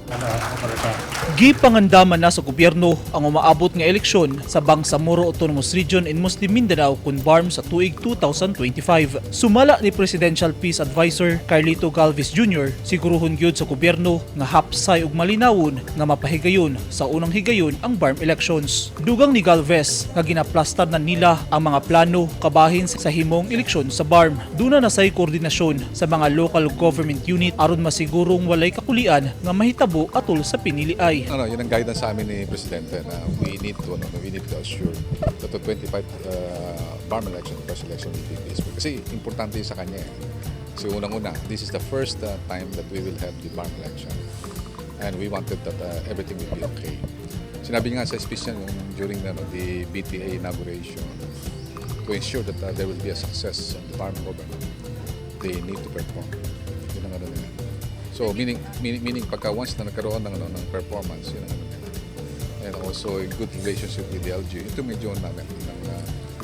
Ano, operator. Gipangandaman na sa gobyerno ang umaabot nga eleksyon sa Bangsamoro Autonomous Region in Muslim Mindanao kun BARMM sa tuig 2025. Sumala ni Presidential Peace Advisor Carlito Galvez Jr., siguruhon gyud sa gobyerno nga hapsay ug malinawon nga mapahigayon sa unang higayon ang BARMM elections. Dugang ni Galvez nga ginaplastar na nila ang mga plano kabahin sa himong eleksyon sa BARMM. Duna na say koordinasyon sa mga local government unit aron masigurong walay kakulian nga mahitabo atol sa piniliay. Ano, yun ang guidance sa amin ni Presidente na we need to ano, we need to assure that the 25 BARMM election, first election will be peaceful. Kasi importante yun sa kanya eh. Kasi unang-una, this is the first time that we will have the BARMM election. And we wanted that everything will be okay. Sinabi niya nga sa speech niya yung during ano, the BTA inauguration, to ensure that there will be a success on the BARMM government, they need to perform. Yun ang ano nila. So meaning pagka once na nagkaroon ng ano ng performance, yun ang ano nila. And also a good relationship with the LGU. Ito medyo namin ng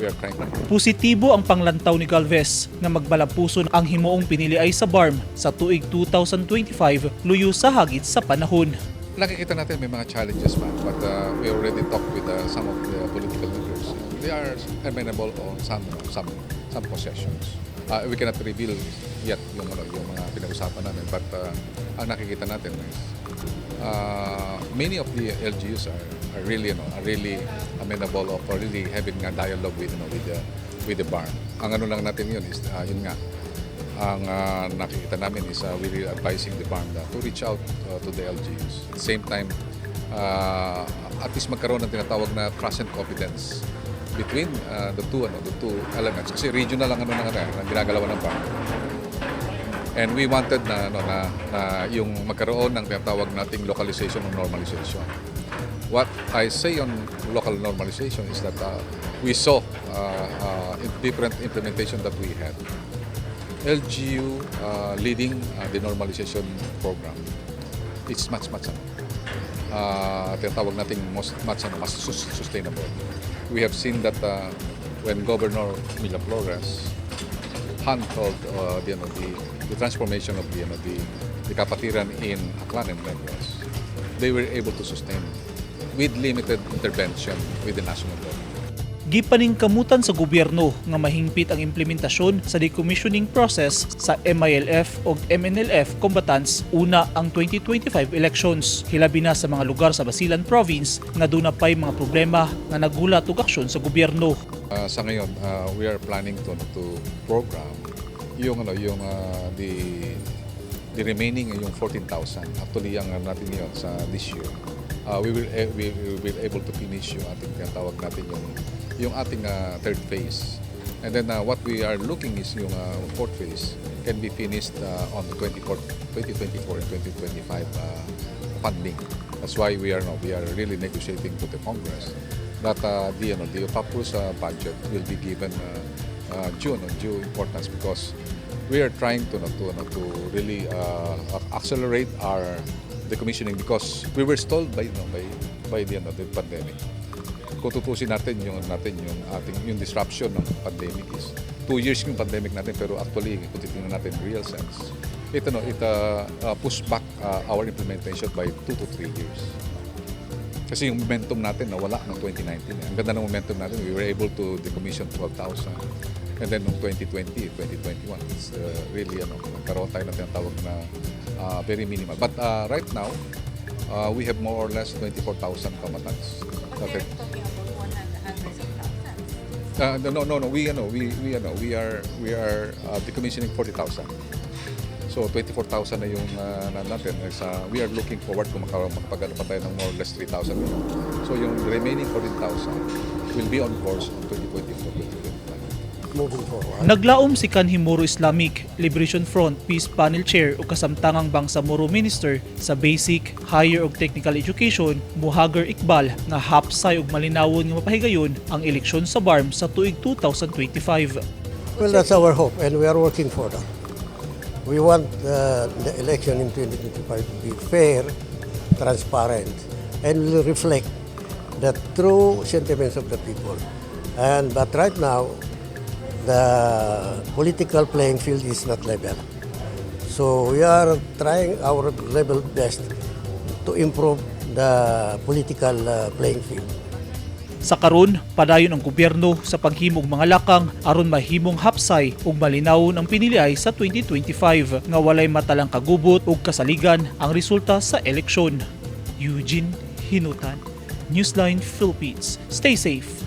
we are trying to Positibo ang panglantaw ni Galvez nga magmalampuson ang himuong piniliay sa BARMM sa tuig 2025 luyo sa hagit sa panahon. Nakikita natin may mga challenges pa, but we already talked with some of the political leaders. They are amenable on some concessions. We cannot reveal yet yung ano, yung mga pinag-usapan namin, but ang nakikita natin is many of the LGUs are really ano, are really amenable of or really having a dialogue with you know, with the BARMM. Ang ano lang natin yun is yun nga, ang nakikita namin is we really advising the BARMM to reach out to the LGUs. At the same time, at least magkaroon ng tinatawag na trust and confidence between the ano, the two elements kasi regional ang ano ng ano, eh, ang ginagalawan ng BARMM. And we wanted na ano na yung magkaroon ng tinatawag nating localization o normalization. What I say on local normalization is that we saw in different implementation that we had. LGU leading the normalization program. It's much, much ano, tinatawag nating most, much, ano, mas sustainable. We have seen that when Governor Miraflores handled ano, the transformation of the, ano, the Kapatiran in Aklan and Negros, they were able to sustain with limited intervention with the national government. Gipaningkamutan sa gobyerno nga mahingpit ang implementasyon sa decommissioning process sa MILF o MNLF combatants una ang 2025 elections. Hilabi na sa mga lugar sa Basilan Province nga duna pay mga problema nga nagulat og aksyon sa gobyerno. Sa ngayon, we are planning to program yung ano yung the remaining, yung 14,000. Actually, ang ano natin ngayon sa this year, we will able to finish yung ating tinatawag natin yung ating third phase. And then what we are looking is yung fourth phase can be finished on the 24, 2024 and 2025 funding. That's why we are no, we are really negotiating to the Congress that the ano, the OPAPRU's budget will be given due, no, due importance because we are trying to no, to ano, to really accelerate our decommissioning because we were stalled by no, by the ano, the pandemic. Kung tutusin natin yung ating yung disruption ng pandemic is 2 years yung pandemic natin, pero actually kung titingnan natin real sense it ano it push back our implementation by 2 to 3 years. Kasi yung momentum natin nawala noong 2019 eh. Ang ganda ng momentum natin. We were able to decommission 12,000. And then noong 2020, 2021, it's really ano, nagkaroon tayo ng tinatawag na very minimal. But right now, we have more or less 24,000 combatants. But they're talking about 100, hundreds of thousands. No. We, ano, we, ano, we are decommissioning 40,000. So 24,000 na yung na natin. We are looking forward kung makapag ano pa tayo ng more or less 3,000 ngayon. So yung remaining 14,000 will be on course on 2024, 2025. Moving forward. Naglaom si Kanhi Moro Islamic Liberation Front Peace Panel Chair ug kasamtangang Bangsamoro Minister sa Basic, Higher ug Technical Education Mohagher Iqbal nga hapsay ug malinawon nga mapahigayon ang eleksyon sa BARMM sa tuig 2025. Well, that's our hope, and we are working for that. We want the election in 2025 to be fair, transparent, and will reflect the true sentiments of the people. And but right now, the political playing field is not level. So we are trying our level best to improve the political playing field. Sa karon, padayon ang gobyerno sa paghimog mga lakang aron mahimong hapsay ug malinawon ang piniliay sa 2025 nga walay matalang kagubot ug kasaligan ang resulta sa eleksyon. Eugene Hinutan, Newsline Philippines. Stay safe.